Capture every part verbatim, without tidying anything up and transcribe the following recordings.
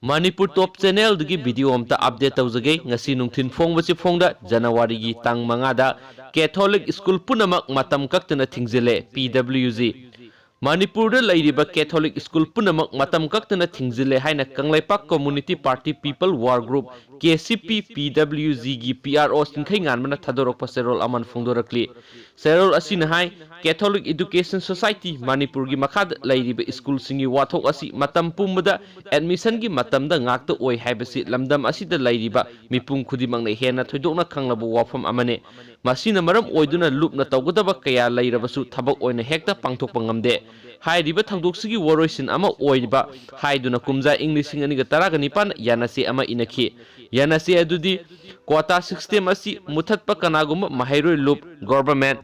ꯃꯅꯤꯄꯨꯔ ꯇꯣꯞ ꯆꯦꯅꯦꯜꯗꯒꯤ video ꯑꯝꯇ update ꯇꯧꯖꯒꯦ꯫ ꯉꯁꯤ ꯅꯨꯡꯊꯤꯜ ꯐꯣꯡꯕꯁꯤ ꯐꯣꯡꯗ ꯖꯅꯋꯥꯔꯤꯒꯤ ꯇꯥꯡ ꯃꯉꯥꯗ ꯀꯦꯊꯣꯂꯤꯛ ꯁ꯭ꯀꯨꯜ ꯄꯨꯝꯅꯃꯛ ꯃꯇꯝ ꯀꯛꯇꯅ ꯊꯤꯡꯖꯤꯜꯂꯦ, ꯄꯤ ꯗꯕ꯭ꯂꯤꯌꯨ ꯖꯤ꯫ ꯃꯅꯤꯄꯨꯔꯗ ꯂꯩꯔꯤꯕ ꯀꯦꯊꯣꯂꯤꯛ ꯁ꯭ꯀꯨꯜ ꯄꯨꯝꯅꯃꯛ ꯃꯇꯝ ꯀꯛꯇꯅ ꯊꯤꯡꯖꯤꯜꯂꯦ ꯍꯥꯏꯅ Kangleipak community party people war group, K C P, ꯄꯤ ꯗꯕ꯭ꯂꯤꯌꯨ ꯖꯤꯒꯤ ꯄꯤ ꯑꯥꯔ ꯑꯣ ꯆꯤꯡꯈꯩꯉꯥꯟꯕꯅ ꯊꯥꯗꯣꯔꯛꯄ ꯆꯦꯔꯣꯜ ꯑꯃꯅ ꯐꯣꯡꯗꯣꯔꯛꯂꯤ꯫ ꯆꯦꯔꯣꯜ ꯑꯁꯤꯅ ꯍꯥꯏ, ꯀꯦꯊꯣꯂꯤꯛ ꯏꯗꯨꯀꯦꯁꯟ ꯁꯣꯁꯥꯏꯇꯤ ꯃꯅꯤꯄꯨꯔꯒꯤ ꯃꯈꯥꯗ ꯂꯩꯔꯤꯕ ꯁ꯭ꯀꯨꯜꯁꯤꯡꯒꯤ ꯋꯥꯊꯣꯛ ꯑꯁꯤ ꯃꯇꯝ ꯄꯨꯝꯕꯗ ꯑꯦꯗꯃꯤꯁꯟꯒꯤ ꯃꯇꯝꯗ ꯉꯥꯛꯇ ꯑꯣꯏ ꯍꯥꯏꯕꯁꯤ ꯂꯝꯗꯝ ꯑꯁꯤꯗ ꯂꯩꯔꯤꯕ ꯃꯤꯄꯨꯝ ꯈꯨꯗꯤꯡꯃꯛꯅ ꯍꯦꯟꯅ ꯊꯣꯏꯗꯣꯛꯅ ꯈꯪꯂꯕ ꯋꯥꯐꯝ ꯑꯃꯅꯤ꯫ ꯃꯁꯤꯅ ꯃꯔꯝ ꯑꯣꯏꯗꯨꯅ ꯂꯨꯞꯅ ꯇꯧꯒꯗꯕ ꯀꯌꯥ ꯂꯩꯔꯕꯁꯨ ꯊꯕꯛ ꯑꯣꯏꯅ ꯍꯦꯛꯇ ꯄꯥꯡꯊꯣꯛꯄ ꯉꯝꯗꯦ꯫ ꯍꯥꯏꯔꯤꯕ ꯊꯧꯗꯣꯛꯁꯤꯒꯤ ꯋꯥꯔꯣꯏꯁꯤꯟ ꯑꯃ ꯑꯣꯏꯔꯤꯕ ꯍꯥꯏꯗꯨꯅ ꯀꯨꯝꯖꯥ ꯏꯪ ꯂꯤꯁꯤꯡ ꯑꯅꯤꯒ ꯇꯔꯥꯒ ꯅꯤꯄꯥꯟ ꯌꯥꯅꯆꯦ ꯑꯃ ꯏꯅꯈꯤ꯫ ꯌꯥꯅꯆꯦ ꯑꯗꯨꯗꯤ ꯀ꯭ꯋꯥꯇꯥ ꯁꯤꯁꯇꯦꯝ ꯑꯁꯤ ꯃꯨꯊꯠꯄ, ꯀꯅꯥꯒꯨꯝꯕ ꯃꯍꯩꯔꯣꯏ ꯂꯨꯞ, ꯒꯣꯚꯔꯟꯃꯦꯟꯠ,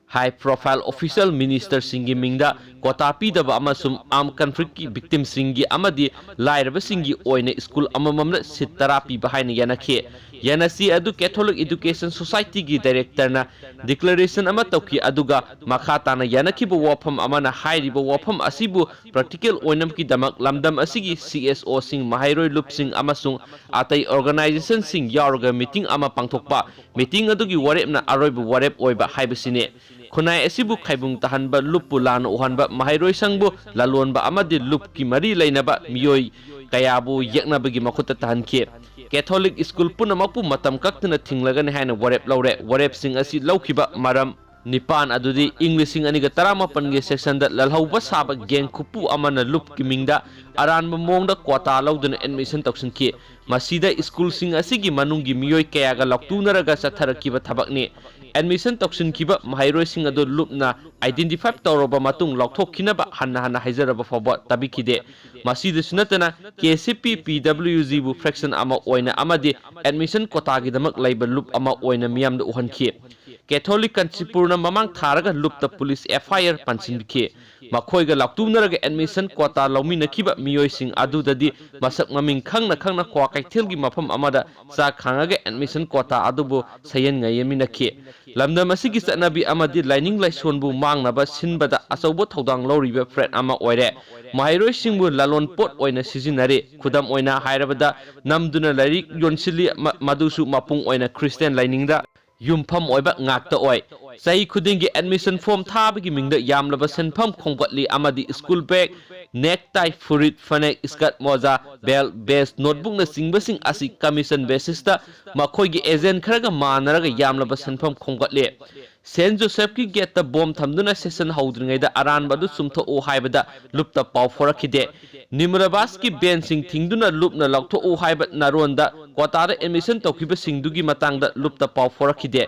ꯍꯥꯏ ꯄ꯭ꯔꯣꯐꯥꯏꯜ ꯑꯣꯐꯤꯁꯤꯌꯦꯜ ꯃꯤꯅꯤꯁꯇꯔꯁꯤꯡꯒꯤ ꯃꯤꯡꯗ ꯀ꯭ꯋꯥꯇꯥ ꯄꯤꯗꯕ ꯑꯃꯁꯨꯡ ꯑꯥꯔꯝ ꯀꯟꯐ꯭ꯂꯤꯛꯀꯤ ꯚꯤꯛꯇꯤꯝꯁꯤꯡꯒꯤ ꯑꯃꯗꯤ ꯂꯥꯏꯔꯕꯁꯤꯡꯒꯤ ꯑꯣꯏꯅ ꯁ꯭ꯀꯨꯜ ꯑꯃꯃꯝꯗ ꯁꯤꯠ ꯇꯔꯥ ꯄꯤꯕ ꯍꯥꯏꯅ ꯌꯥꯅꯈꯤ꯫ ꯌꯥꯅꯆꯦ ꯑꯗꯨ ꯀꯦꯊꯣꯂꯤꯛ ꯏꯗꯨꯀꯦꯁꯟ ꯁꯣꯁꯥꯏꯇꯤꯒꯤ ꯗꯥꯏꯔꯦꯛꯇꯔꯅ ꯗꯤꯀ꯭ꯂꯥꯔꯦꯁꯟ ꯑꯃ ꯇꯧꯈꯤ, ꯑꯗꯨꯒ ꯃꯈꯥ ꯇꯥꯅ ꯌꯥꯅꯈꯤꯕ ꯋꯥꯐꯝ ꯑꯃꯅ ꯍꯥꯏꯔꯤꯕ ꯋꯥꯐꯝ ꯑꯁꯤꯕꯨ ꯄ꯭ꯔꯦꯛꯇꯤꯀꯦꯜ ꯑꯣꯏꯅꯕꯒꯤꯗꯃꯛ ꯂꯝꯗꯝ ꯑꯁꯤꯒꯤ ꯁꯤ ꯑꯦꯁ ꯑꯣꯁꯤꯡ, ꯃꯍꯩꯔꯣꯏ ꯂꯨꯞꯁꯤꯡ ꯑꯃꯁꯨꯡ ꯑꯇꯩ ꯑꯣꯔꯒꯅꯥꯏꯖꯦꯁꯟꯁꯤꯡ ꯌꯥꯎꯔꯒ ꯃꯤꯇꯤꯡ ꯑꯃ ꯄꯥꯡꯊꯣꯛꯄ꯫ ꯃꯤꯇꯤꯡ ꯑꯗꯨꯒꯤ ꯋꯥꯔꯦꯞꯅ ꯑꯔꯣꯏꯕ ꯋꯥꯔꯦꯞ ꯑꯣꯏꯕ ꯍꯥꯏꯕꯁꯤꯅꯤ꯫ ꯈꯨꯟꯅꯥꯏ ꯑꯁꯤꯕꯨ ꯈꯥꯏꯕꯨꯡ ꯇꯥꯍꯟꯕ, ꯂꯨꯞꯄꯨ ꯂꯥꯟꯅ ꯎꯍꯟꯕ, ꯃꯍꯩꯔꯣꯏꯁꯪꯕꯨ ꯂꯂꯣꯟꯕ ꯑꯃꯗꯤ ꯂꯨꯞꯀꯤ ꯃꯔꯤ ꯂꯩꯅꯕ ꯃꯤꯑꯣꯏ ꯀꯌꯥꯕꯨ ꯌꯦꯛꯅꯕꯒꯤ ꯃꯈꯨꯠꯇ ꯇꯥꯍꯟꯈꯤ꯫ ꯀꯦꯊꯣꯂꯤꯛ ꯁ꯭ꯀꯨꯜ ꯄꯨꯝꯅꯃꯛꯄꯨ ꯃꯇꯝ ꯀꯛꯇꯅ ꯊꯤꯡꯂꯒꯅꯤ ꯍꯥꯏꯅ ꯋꯥꯔꯦꯞ ꯂꯧꯔꯦ꯫ ꯋꯥꯔꯦꯞꯁꯤꯡ ꯑꯁꯤ ꯂꯧꯈꯤꯕ ꯃꯔꯝ ꯅꯤꯄꯥꯟ ꯑꯗꯨꯗꯤ ꯏꯪ ꯂꯤꯁꯤꯡ ꯑꯅꯤꯒ ꯇꯔꯥꯃꯥꯄꯟꯒꯤ ꯁꯦꯁꯟꯗ ꯂꯜꯍꯧꯕ ꯁꯥꯕ ꯒꯦꯡ ꯈꯨꯄꯨ ꯑꯃꯅ ꯂꯨꯞꯀꯤ ꯃꯤꯡꯗ ꯑꯔꯥꯟꯕ ꯃꯑꯣꯡꯗ ꯀ꯭ꯋꯥꯇꯥ ꯂꯧꯗꯨꯅ ꯑꯦꯗꯃꯤꯁꯟ ꯇꯧꯁꯤꯟꯈꯤ꯫ ꯃꯁꯤꯗ ꯁ꯭ꯀꯨꯜꯁꯤꯡ ꯑꯁꯤꯒꯤ ꯃꯅꯨꯡꯒꯤ ꯃꯤꯑꯣꯏ ꯀꯌꯥꯒ ꯂꯥꯎꯇꯨꯅꯔꯒ ꯆꯠꯊꯔꯛꯈꯤꯕ ꯊꯕꯛꯅꯤ꯫ ꯑꯦꯗꯃꯤꯁꯟ ꯇꯧꯁꯤꯟꯈꯤꯕ ꯃꯍꯩꯔꯣꯏꯁꯤꯡ ꯑꯗꯨ ꯂꯨꯞꯅ ꯑꯥꯏꯗꯦꯟꯇꯤꯐꯥꯏ ꯇꯧꯔꯕ ꯃꯇꯨꯡ ꯂꯥꯎꯊꯣꯛꯈꯤꯅꯕ ꯍꯟꯅ ꯍꯟꯅ ꯍꯥꯏꯖꯔꯕ ꯐꯥꯎꯕ ꯇꯥꯕꯤꯈꯤꯗꯦ꯫ ꯃꯁꯤꯗꯁꯨ ꯅꯠꯇꯅ, ꯀꯦ ꯁꯤ ꯄꯤ, ꯄꯤ ꯗꯕ꯭ꯂꯤꯌꯨ ꯖꯤꯕꯨ ꯐ꯭ꯔꯦꯛꯁꯟ ꯑꯃ ꯑꯣꯏꯅ ꯑꯃꯗꯤ ꯑꯦꯗꯃꯤꯁꯟ ꯀ꯭ꯋꯥꯇꯥꯒꯤꯗꯃꯛ ꯂꯩꯕ ꯂꯨꯞ ꯑꯃ ꯑꯣꯏꯅ ꯃꯤꯌꯥꯝꯗ ꯎꯍꯟꯈꯤ꯫ ꯀꯦꯊꯣꯂꯤꯛ ꯀꯥꯟꯆꯤꯄꯨꯔꯅ ꯃꯃꯥꯡ ꯊꯥꯔꯒ ꯂꯨꯞꯇ ꯄꯨꯂꯤꯁ F I R ꯄꯥꯟꯁꯤꯟꯈꯤ꯫ ꯃꯈꯣꯏꯒ ꯂꯥꯎꯇꯨꯅꯔꯒ admission quota ꯂꯧꯃꯤꯟꯅꯈꯤꯕ ꯃꯤꯑꯣꯏꯁꯤꯡ ꯑꯗꯨꯗꯗꯤ ꯃꯁꯛ ꯃꯃꯤꯡ ꯈꯪꯅ ꯈꯪꯅ ꯀ꯭ꯋꯥꯀꯩꯊꯦꯜꯒꯤ ꯃꯐꯝ ꯑꯃꯗ ꯆꯥꯛ ꯈꯥꯡꯉꯒ admission quota ꯑꯗꯨꯕꯨ ꯁꯌꯦꯟ ꯉꯥꯌꯦꯟꯃꯤꯟꯅꯈꯤ꯫ ꯂꯝꯗꯝ ꯑꯁꯤꯒꯤ ꯆꯠꯅꯕꯤ ꯑꯃꯗꯤ ꯂꯥꯏꯅꯤꯡ ꯂꯥꯏꯁꯣꯟꯕꯨ ꯃꯥꯡꯅꯕ ꯁꯤꯟꯕꯗ ꯑꯆꯧꯕ ꯊꯧꯗꯥꯡ ꯂꯧꯔꯤꯕ ꯐ꯭ꯔꯦꯠ ꯑꯃ ꯑꯣꯏꯔꯦ꯫ ꯃꯍꯩꯔꯣꯏꯁꯤꯡꯕꯨ ꯂꯂꯣꯟ ꯄꯣꯠ ꯑꯣꯏꯅ ꯁꯤꯖꯤꯟꯅꯔꯤ꯫ ꯈꯨꯗꯝ ꯑꯣꯏꯅ ꯍꯥꯏꯔꯕꯗ, ꯅꯝꯗꯨꯅ ꯂꯥꯏꯔꯤꯛ ꯌꯣꯟꯁꯤꯜꯂꯤ, ꯃ-, ꯃꯗꯨꯁꯨ ꯃꯄꯨꯡ ꯑꯣꯏꯅ ꯈ꯭ꯔꯤꯁꯇꯤꯌꯥꯟ ꯂꯥꯏꯅꯤꯡꯗ ꯌꯨꯝꯐꯝ ꯑꯣꯏꯕ ꯉꯥꯛꯇ ꯑꯣꯏ꯫ ꯆꯍꯤ ꯈꯨꯗꯤꯡꯒꯤ admission form ꯊꯥꯕꯒꯤ ꯃꯤꯡꯗ ꯌꯥꯝꯂꯕ ꯁꯦꯟꯐꯝ ꯈꯣꯝꯒꯠꯂꯤ ꯑꯃꯗꯤ school bag, necktie, ꯐꯨꯔꯤꯠ, ꯐꯅꯦꯛ, skirt, ꯃꯣꯖꯥ, belt, vest, notebookꯅꯆꯤꯡꯕꯁꯤꯡ ꯑꯁꯤ commission basisꯇ ꯃꯈꯣꯏꯒꯤ agent ꯈꯔꯒ ꯃꯥꯟꯅꯔꯒ ꯌꯥꯝꯂꯕ ꯁꯦꯟꯐꯝ ꯈꯣꯝꯒꯠꯂꯤ꯫ ꯁꯦꯟꯠ ꯖꯣꯁꯦꯐꯀꯤ ꯒꯦꯠꯇ ꯕꯣꯝ ꯊꯝꯗꯨꯅ session ꯍꯧꯗ꯭ꯔꯤꯉꯩꯗ ꯑꯔꯥꯟꯕ ꯑꯗꯨ ꯆꯨꯝꯊꯣꯛꯎ ꯍꯥꯏꯕꯗ ꯂꯨꯞꯇ ꯄꯥꯎ ꯐꯥꯎꯔꯛꯈꯤꯗꯦ꯫ ꯅꯤꯃꯨꯔꯥꯕꯥꯁꯀꯤ ꯕꯦꯟꯁꯤꯡ ꯊꯤꯡꯗꯨꯅ ꯂꯨꯞꯅ ꯂꯧꯊꯣꯛꯎ ꯍꯥꯏꯕ ꯅꯥꯔꯣꯟꯗ quotaꯗ admission ꯇꯧꯈꯤꯕꯁꯤꯡꯗꯨꯒꯤ ꯃꯇꯥꯡꯗ ꯂꯨꯞꯇ ꯄꯥꯎ ꯐꯥꯎꯔꯛꯈꯤꯗꯦ꯫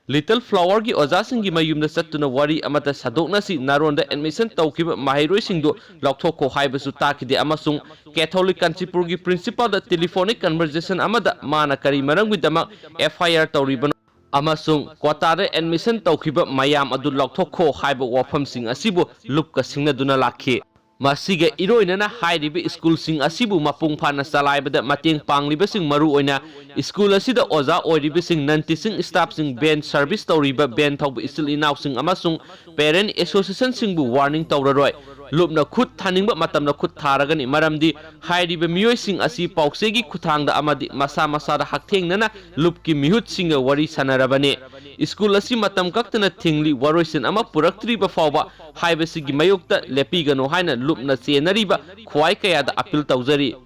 ꯂꯤꯇꯜ ꯐ꯭ꯂꯥꯋꯔꯒꯤ ꯑꯣꯖꯥꯁꯤꯡꯒꯤ ꯃꯌꯨꯝꯗ ꯆꯠꯇꯨꯅ ꯋꯥꯔꯤ ꯑꯃꯠꯇ ꯁꯥꯗꯣꯛꯅꯁꯤ, ꯅꯥꯔꯣꯟꯗ admission ꯇꯧꯈꯤꯕ ꯃꯍꯩꯔꯣꯏꯁꯤꯡꯗꯨ ꯂꯧꯊꯣꯛꯈꯣ ꯍꯥꯏꯕꯁꯨ ꯇꯥꯈꯤꯗꯦ ꯑꯃꯁꯨꯡ ꯀꯦꯊꯣꯂꯤꯛ ꯀꯥꯟꯆꯤꯄꯨꯔꯒꯤ principalꯗ telephonic conversation ꯑꯃꯗ ꯃꯥꯅ ꯀꯔꯤ ꯃꯔꯝꯒꯤꯗꯃꯛ F I R ꯇꯧꯔꯤꯕꯅꯣ ꯑꯃꯁꯨꯡ quotaꯗ admission ꯇꯧꯈꯤꯕ ꯃꯌꯥꯝ ꯑꯗꯨ ꯂꯧꯊꯣꯛꯈꯣ ꯍꯥꯏꯕ ꯋꯥꯐꯝꯁꯤꯡ ꯑꯁꯤꯕꯨ ꯂꯨꯞꯀ ꯁꯤꯡꯅꯗꯨꯅ ꯂꯥꯛꯈꯤ꯫ ꯃꯁꯤꯒ ꯏꯔꯣꯏꯅꯅ ꯍꯥꯏꯔꯤꯕ schoolꯁꯤꯡ ꯑꯁꯤꯕꯨ ꯃꯄꯨꯡ ꯐꯥꯅ ꯆꯂꯥꯏꯕꯗ ꯃꯇꯦꯡ ꯄꯥꯡꯂꯤꯕꯁꯤꯡ, ꯃꯔꯨꯑꯣꯏꯅ school ꯑꯁꯤꯗ ꯑꯣꯖꯥ ꯑꯣꯏꯔꯤꯕꯁꯤꯡ, non teaching staffꯁꯤꯡ, bench service ꯇꯧꯔꯤꯕ van ꯊꯧꯕ ꯏꯆꯤꯜ ꯏꯅꯥꯎꯁꯤꯡ ꯑꯃꯁꯨꯡ parent associationꯁꯤꯡꯕꯨ warning ꯇꯧꯔꯔꯣꯏ꯫ ꯂꯨꯞꯅ ꯈꯨꯠ ꯊꯥꯅꯤꯡꯕ ꯃꯇꯝꯗ ꯈꯨꯠ ꯊꯥꯔꯒꯅꯤ, ꯃꯔꯝꯗꯤ ꯍꯥꯏꯔꯤꯕ ꯃꯤꯑꯣꯏꯁꯤꯡ ꯑꯁꯤ ꯄꯥꯎꯆꯦꯒꯤ ꯈꯨꯠꯊꯥꯡꯗ ꯑꯃꯗꯤ ꯃꯁꯥ ꯃꯁꯥꯗ ꯍꯛꯊꯦꯡꯅꯅ ꯂꯨꯞꯀꯤ ꯃꯤꯍꯨꯠꯁꯤꯡꯒ ꯋꯥꯔꯤ ꯁꯥꯅꯔꯕꯅꯤ꯫ School ꯑꯁꯤ ꯃꯇꯝ ꯀꯛꯇꯅ ꯊꯤꯡꯂꯤ, ꯋꯥꯔꯣꯏꯁꯤꯟ ꯑꯃ ꯄꯨꯔꯛꯇ꯭ꯔꯤꯕ ꯐꯥꯎꯕ ꯍꯥꯏꯕꯁꯤꯒꯤ ꯃꯥꯌꯣꯛꯇ ꯂꯦꯞꯄꯤꯒꯅꯨ ꯍꯥꯏꯅ ꯂꯨꯞꯅ ꯆꯦꯟꯅꯔꯤꯕ ꯈ꯭ꯋꯥꯏ ꯀꯌꯥꯗ appeal ꯇꯧꯖꯔꯤ꯫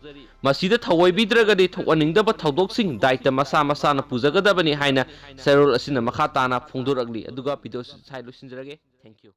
ꯃꯁꯤꯗ ꯊꯑꯣꯏꯕꯤꯗ꯭ꯔꯒꯗꯤ ꯊꯣꯛꯍꯟꯅꯤꯡꯗꯕ ꯊꯧꯗꯣꯛꯁꯤꯡ ꯗꯥꯏꯇ ꯃꯁꯥ ꯃꯁꯥꯅ ꯄꯨꯖꯒꯗꯕꯅꯤ ꯍꯥꯏꯅ ꯆꯦꯔꯣꯜ ꯑꯁꯤꯅ ꯃꯈꯥ ꯇꯥꯅ ꯐꯣꯡꯗꯣꯔꯛꯂꯤ꯫ ꯑꯗꯨꯒ video ꯑꯁꯤ ꯁ꯭ꯋꯥꯏ ꯂꯣꯏꯁꯤꯟꯖꯔꯒꯦ꯫ Thank you꯫